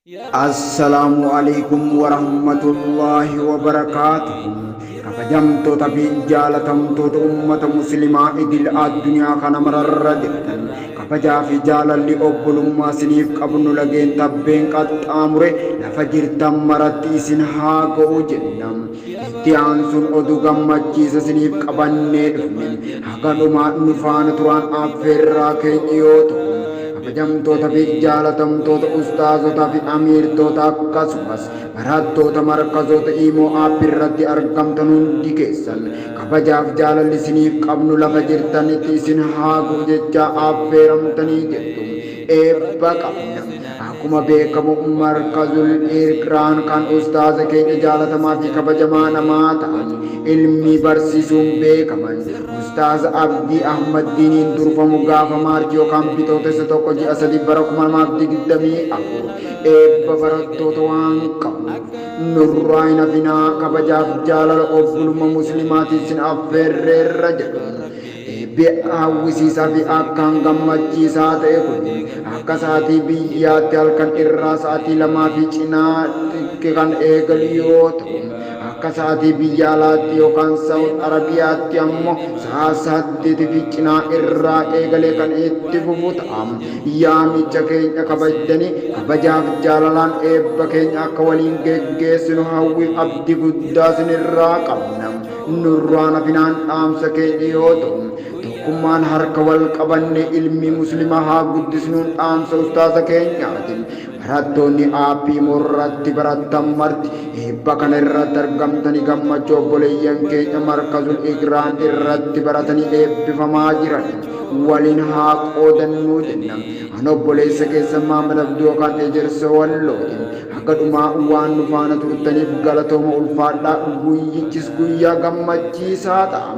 Assalaamu Aleykum Warahmatullaahi Wabarakaatuhu Kabajamtoota fi jaalatamtoota ummata muslimaa idil addunyaa kana mararra jirtan kabajaa fi jaalalli obbolummaa siniif qabnu lageen tabbeen qaxxaamure lafa jirtan maratti isin haa ga'u jenna. Itti aansuun oduu gammachiisa siniif qabannee dhufne haga dhumaa nu faana turaan affeerraa keenya yoo ta'u Kabajamtoota fi jaalatamtoota ustaazota fi amiirtoota akkasumas barattoota markazoota Imo App irratti argamtan hundi keessan kabajaaf jaalalli isiniif qabnu lafa jirtanitti isin haa ga'u jechaa affeeramtanii jirtu. Eebba qabna. Akkuma beekamu Markazul Iqraan kan ustaaza keenya jaalatamaa fi kabajamaa namaa ta'an ilmii barsiisuun beekaman Ustaaz Abdii Ahmaddiiniin durfamu gaafa March yookaan Bitootessa 1 ji'a 3 bara 2024 eebba barattoota waan qabuuf nurraa hin hafinaa kabajaaf jaalala obbolumma muslimaatiin sin affeerreerra jedhu. Eebbi hawwisiisaa fi akkaan gammachiisaa ta'e kun akka sa'atii biyyaatti halkan irraa sa'atii 2 fi cinaa kan eegalu yoo ta'u, Akka sa'aatii biyya alaatti yookaan Sa'ud Arabiyaatti ammoo sa'a 8 fi cinaa irraa eegalee kan itti fufu ta'a. Yaamicha keenya kabajdanii kabajaaf jaalalaan eebba keenya akka waliin geggeessinu hawwiif abdii guddaa isinirraa qabna. Nurraan hafinaan dhaamsa keenya yoo ta'u, tokkummaan harka wal qabannee ilmii muslimaa haa guddisnuun dhaamsa ustaaza keenyaati. Barattoonni Aappii imo irratti barattan marti eebba kana irratti argamtanii gammachuu obboleeyyan keenya Markazul Iqraan irratti baratanii eebbifamaa jiran waliin haa qoodannuu jenna. An obboleessa keessan Mahammad Abduu yookaan Ejersoo Wallooti. Haga dhumaa waan nu faana turtaniif galatooma ulfaadhaa guyyichis guyyaa gammachiisaa ta'a.